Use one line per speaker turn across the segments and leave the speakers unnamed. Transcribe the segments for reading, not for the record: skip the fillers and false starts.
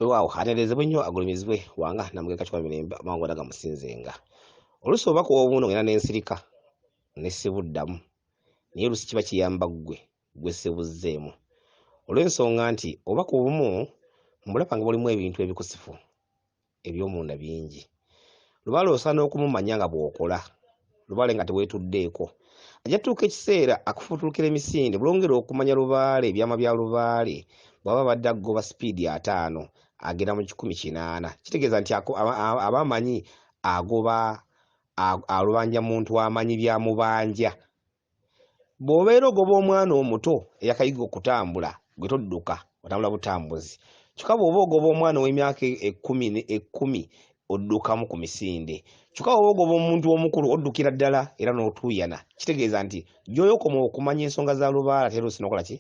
Weewaawo atenderezebwe nnyo agulumizibwe wanga Namugereka Kiwa Mirembe amangu gonna gamusinzenga. Oluusi obubaka obumu ngenda ne nsirika ne sibuddamu naye oluusi kiba kiyamba ggwe gwe sibuzzeemu olw'ensonga nti obubaka obumu mbulaba nga bulimu ebintu ebikusifu eby'omunda bingi. Lubaale osaana okumumanya nga bw'okola. Lubaale nga teweetuddeeko. Ajja tuuka ekiseera akufuutulukira emisinde bulongera okumanya Lubaale ebyama bya Lubaale bw'aba abadde agoba sipiidi 50 agenda mu 180. Kitegeeza nti aba amanyi agoba alubanja muntu amanyi by'amubanja. Bw'obeera ogoba omwana omuto eyakayiga okutambula gwe todduka otambula butambuzi kyokka bw'oba ogoba omwana ow'emyaka 10 oddukamu ku misinde kyokka bw'oba ogoba omuntu omukulu oddukira ddala era n'otuuyana kitegeeza nti gy'oyokoma okumanya ensonga za lubaala ate oluusi n'okola ki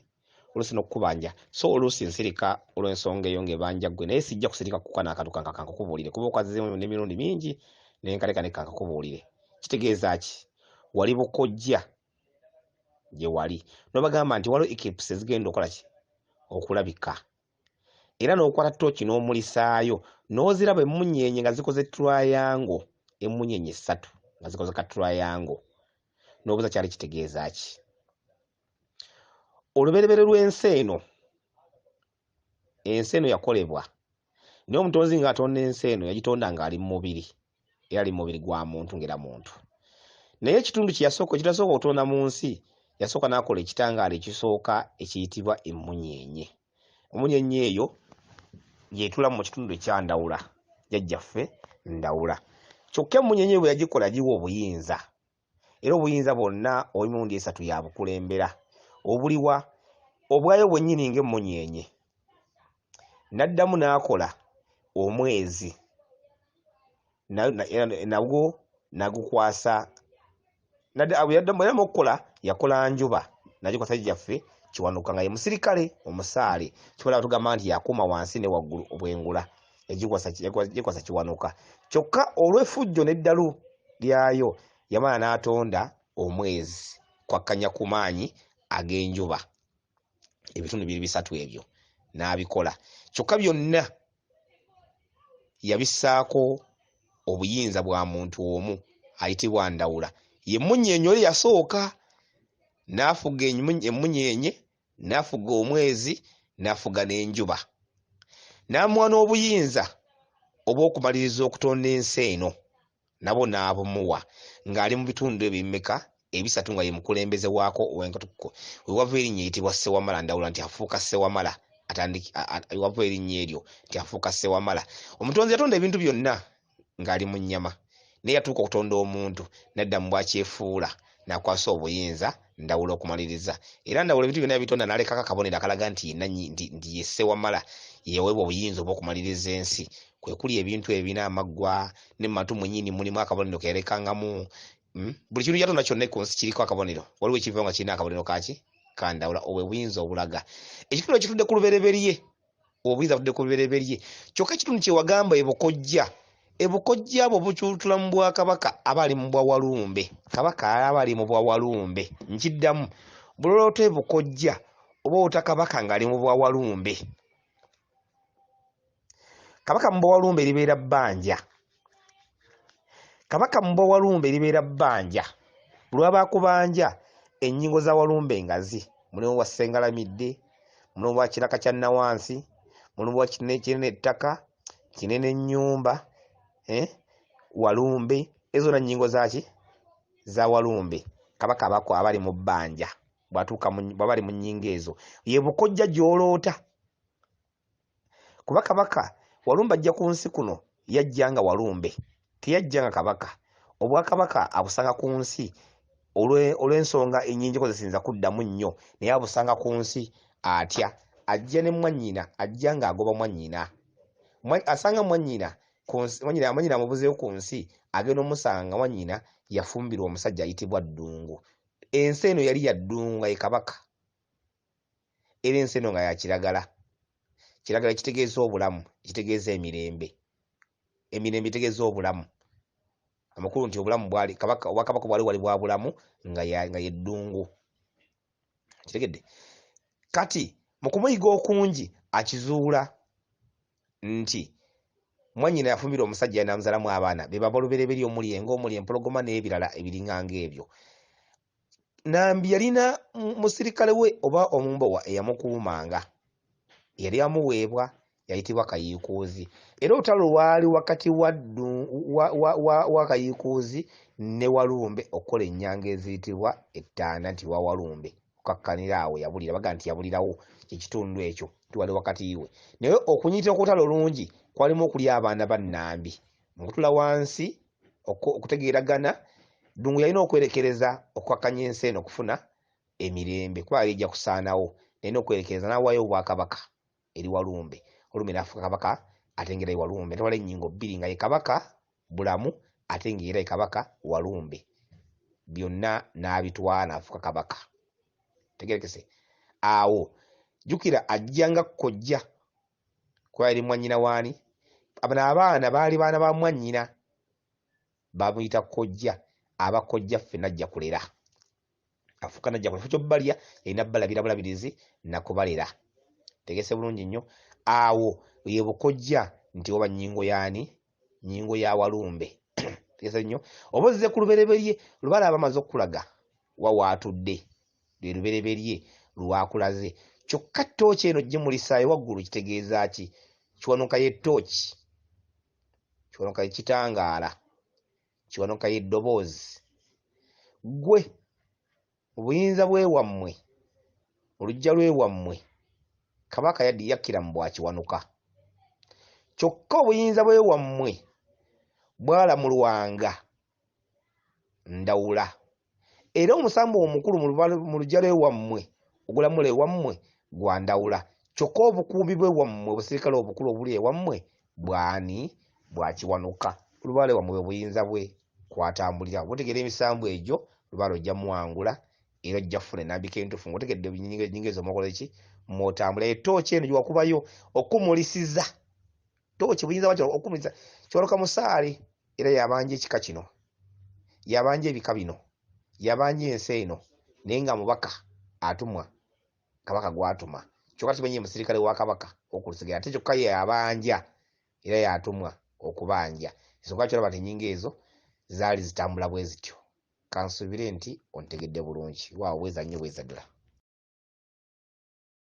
oluusi n'okukubanja so oluusi nsirika olw'ensonga eyo ng'ebanja ggwe naye sijja kusirika kuka n'akantu kanka kankukubuulire kuba okazzeemu n'emirundi mingi naye nkaleka ne kankakubuulire kitegeeza ki wali bukojja gye wali n'obagamba nti waliwo ekips ezigenda okukola ki okulabika era n'okwata tooki n'omulisaayo n'oziraba emmunyeenye nga zikoze triangle emmunyeenye 3 nga zikoze ka triangle n'obuuza kyali kitegeeza ki olubereberye lw'ensi eno ensi eno yakolebwa naye omutonzi ng'atonda ensi eno yagitonda ng'ali mu mubiri era ali mu mubiri gwa muntu ng'era muntu naye ekitundu kye yasooka ekitasooka okutonda mu nsi yasooka n'akola ekitangaala ekisooka ekiyitibwa emmunyeenye emmunyeenye eyo y'etula mu kitundu ekya Ndawula jjajjaffe Ndawula kyokka emmunyeenye bwe yagikola yagiwa obuyinza era obuyinza bwonna emirundi 3 yabukulembera obuliwa obwayo bwennyini ng'emmunyeenye n'addamu n'akola omwezi nagwo nagukwasa yaddamu okukola yakola njuba nagikwasa jjajjaffe Kiwanuka nga ye musirikale omusaale kibala tugamba nti yakuuma wansi ne waggulu obwengula yagikwasa Kiwanuka kyokka olw'effujjo n'eddalu lyayo yamala n'atonda omwezi kwakkanya ku maanyi ag'enjuba ebitundu biri 3 ebyo n'abikola kyokka byonna yabissaako obuyinza bwa muntu omu ayitibwa Ndawula ye mmunyeenye oli yasooka n'afuga emmunyeenye n'afuga omwezi n'afuga n'enjuba n'amuwa n'obuyinza obw'okumaliriza okutonda ensi eno nabo n'abumuwa ng'ali mu bitundu ebyo bimeka ebisatu nga ye mukulembeze waako ow'enkatukko we wava erinnya eyitibwa Ssewamala Ndawula nti afuuka Ssewamala wava erinnya eryo nti afuuka Ssewamala omutonzi yatonda ebintu byonna ng'ali mu nnyama naye yatuuka okutonda omuntu n'adda mu bwakyefuula n'akwasa obuyinza Ndawula okumaliriza era Ndawula ebintu byonna yabitonda n'alekako akabonero akalaga nti nti ye Ssewamala yeyaweebwa obuyinza obw'okumaliriza ensi kwe kuli ebintu ebirina amaggwa ne mu matu mwennyini mulimu akabonero kerekangamu buli kintu kyatonda kyonna ku nsi kiriko akabonero waliwo ekiva nga kirina akabonero kaki ka Ndawula obwo obuyinza obulaga ekitundu ekitudde ku lubereberye obuyinza butudde ku lubereberye kyokka ekitundu kye wagamba ebukojja ebukojja bwo bukyutula mu bwakabaka aba ali mu bwawalumbe kabaka aba ali mu bwawalumbe nkiddamu buloloota ebukojja oba ota kabaka ng'ali mu bwawalumbe kabaka mu bwawalumbe libeera bbanja kabaka mu bwawalumbe libeera bbanja lwaba akubanja ennyingo za walumbe engazi mulimu wa Ssengalamidde mulimu wa Kiraka kya Nawansi mulimu wa Kinene ettaka Kinene ennyumba walumbe ezo zonna nnyingo zaki za walumbe kabaka abako abali mu bbanja bw'atuuka bw'aba ali mu nnyingo ezo ye bukojja gy'oloota kuba kabaka walumbe ajja ku nsi kuno yajja nga walumbe teyajja nga kabaka obwakabaka abusanga ku nsi olw'ensonga ennyingi ko zesinza kuddamu nnyo naye abusanga ku nsi atya ajja ne mwannyina ajja ng'agoba mwannyina asanga mwannyina ku nsi mwannyina amubuzeewo ku nsi agenda omusanga mwannyina yafumbirwa omusajja ayitibwa Ddungu ensi eno yali ya Ddungu nga ye kabaka era ensi eno nga ya kiragala kiragala kitegeeza obulamu kitegeeza emirembe emirembe kitegeeza obulamu amakulu nti obulamu bwali kabaka obwakabaka bwali wali bwa bulamu nga ye Ddungu kitegedde kati mu kumuyiga okungi akizuula Nti mwannyina yafumbirwa omusajja n'amuzalamu abaana be baba olubereberye omuli engo, omuli empologoma n'ebirala ebiringa ng'ebyo. Nambi yalina musirikale we oba omumbowa eyamukuumanga, eyali amuweebwa yayitibwa Kayiikuuzi. Era olutalo lwali wakati wa, wa, wa, wa, wa Kayiikuuzi ne Walumbe okukola ennyanga eziyitibwa ettaana nti wa Walumbe okukakkanira awo yabulira baga nti yabulirawo kyekitundu ekyo nti wali wakati we. Naye okunyiitira kw'olutalo olungi kwalimu okulya abaana ba Nnambi. Mu kutula wansi okutegeeragana, Ddungu yalina okwerekereza okukakkanya ensi eno okufuna emirembe kuba yali ejja kusaanawo. Yalina okwerekereza n'awaayo obwakabaka eri Walumbe. Walumbe n'afuuka kabaka ate ng'era ye Walumbe. Natwala ennyingo bbiri nga ye Kabaka Bulamu ate ng'era ye Kabaka Walumbe. Byonna n'abitwala n'afuuka kabaka. Tegerekese. Awo jjukira ajja nga kojja kuba yali mwannyina waani? Bano abaana baali baana ba mwannyina bamuyita kojja aba kojja ffe najja kulera afuuka najja kulera kyobalya yalina balabira bulabirizi nakubalera tegese bulungi nnyo awo ye bukojja nti oba nnyingo yaani nnyingo ya walumbe tegese nnyo oba ozze ku lubereberye lubala abamaze okukulaga wa waatudde lwe lubereberye lwakulaze kyokka ttooki eno gimulisaayo waggulu kitegeeza ki kiwanuka ye ttooki kiwanuka ye kitangaala kiwanuka ye ddoboozi ggwe mu buyinza bw'ewammwe mu luggya lw'ewammwe kabaka yaddi yakkira mu bwakiwanuka kyokka obuyinza bw'ewammwe bwalamulwanga Ndawula. Era omusambwa omukulu mu luggya lw'ewammwe ogulamula ewammwe gwa Ndawula. Kyokka obukuumi bw'ewammwe, obusirikale obukulu obuli ewammwe bw'ani? Bwa Kiwanuka. Lubaale wammwe bwe buyinza bwe kw'atambulira. Bw'otegeera emisambwa egyo, Lubaale ojja muwangula era ojja kufuna ennambika entuufu ng'otegedde ennyingo ezo mw'okola ki? Mw'otambula. Ettooki eno gye wakubayo okukumulisiza ttooki buyinza bwakyo okukumulisa Kiwanuka musaale. Era y'abanja ekika kino, y'abanja ebika bino, y'abanja ensi eno, naye nga mubaka atumwa Kabaka gw'atuma. Kyokka tumanyi ye musirikale wa Kabaka ow'oku lusegere, ate kyokka ye abanja era y'atumwa okubanja. Ensonga lwaki olaba nti ennyingo ezo zaali zitambula bwe zityo. Kansuubire nti ontegedde bulungi. Waawo, bweza nnyo bweza ddala.